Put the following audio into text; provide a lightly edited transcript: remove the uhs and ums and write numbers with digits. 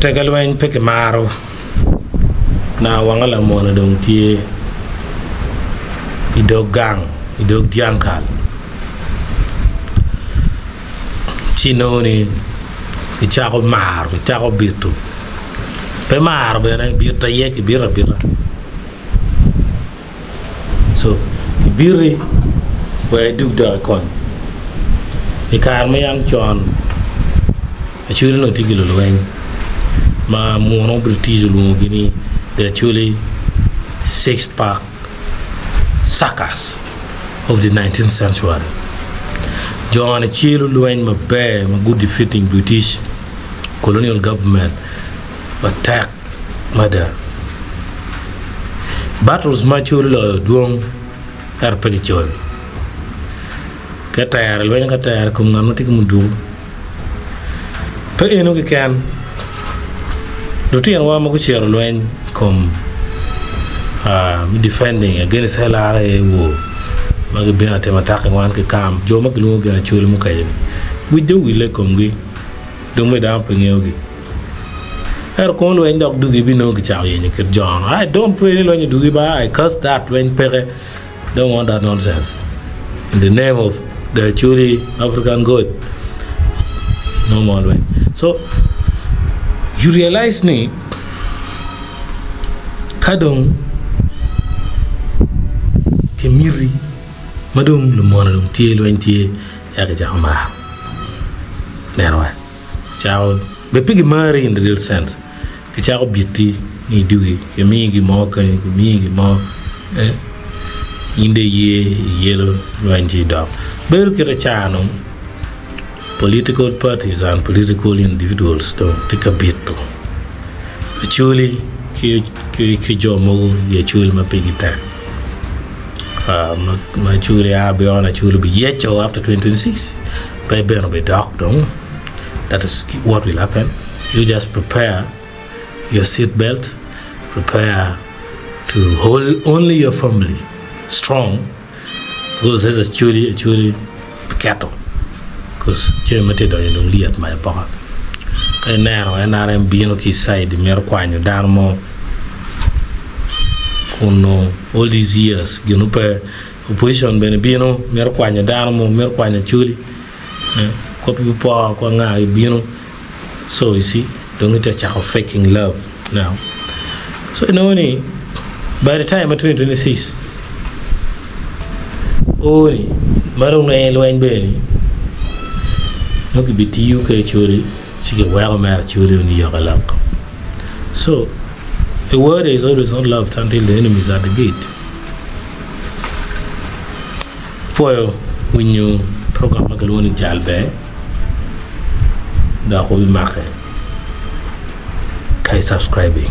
Oteka lweny pe kimaro na wanga lamone dong tye i dog gang i dog dyang kal ci inongo ni kicako maro kicako bito pe maro bene bito aye kibito abita. So ibiti wek idug dok ikony. I kare ma yam con, Acholi onongo tye ki lulweny ma muno British olwongogi ni the Acholi Six Pack Suckers of the 19th century. Jo-ni celo lweny maber ma gu defeating British colonial government matek. Mada, battles ma Acholi oloyo dwong ento pe kicoyo. Ka tere lweny ka tere i kom ngat ma tye ki muduku. Pe eno keken, lutinowa ma gucito lweny i kom me defending against LRA war ma gibino atema atak ki wan ki kam jo ma kilwongo gin Acholi mukene-ni wic dong owille i komgi dong bene dano pe ngeyogi. Ento kono lweny dok dugi binongo kicako yenyo kit jo-nu. I don't pray ni lweny odugi ba, I curse that lweny peke. Don't want that nonsense. In the name of the Acholi African God, no more lweny. So, you realize ni ka dong kimiti ma dong lumone dong tye lweny tye eka icako maro. Neno wa. Kicako bed pe gimari in the real sense kicako biti ni idugi gimiyi gin mo kenyo gimiyi gin mo eh in dong iye iyelo lweny ci idok. Bedo kite ca nong political parties and political individuals dong tye ka bito Acholi ki jo mogo i Acholi ma pigi tek ma Acholi a beyond Acholi biyeco after 2026. Pe bene obidok dong that is what will happen you just prepare your seat belt prepare to hold only your family strong because this is actually actually biketo because jami ma tye donyo dong lyet mayo poka ka ineno NRM bino ki side mito kwanyo dano mo kun nongo all these years gin pe Opposition bene bino mito kwanyo dano mo mito kwanyo Acholi kop gi por kwa nga gi bino so you see dong gitye ka cako faking love now so inongo ni by the time ma 2026 o ni ma dong en lweny bene ni nongo kibitiyo ki Acholi ci kiweko mere Acholi eni yoka lok so a warrior is always not loved until the enemy is at the gate. Apwoyo winyo program ma kilwongo ni Jal Ber dok wubimake ka i subscribing.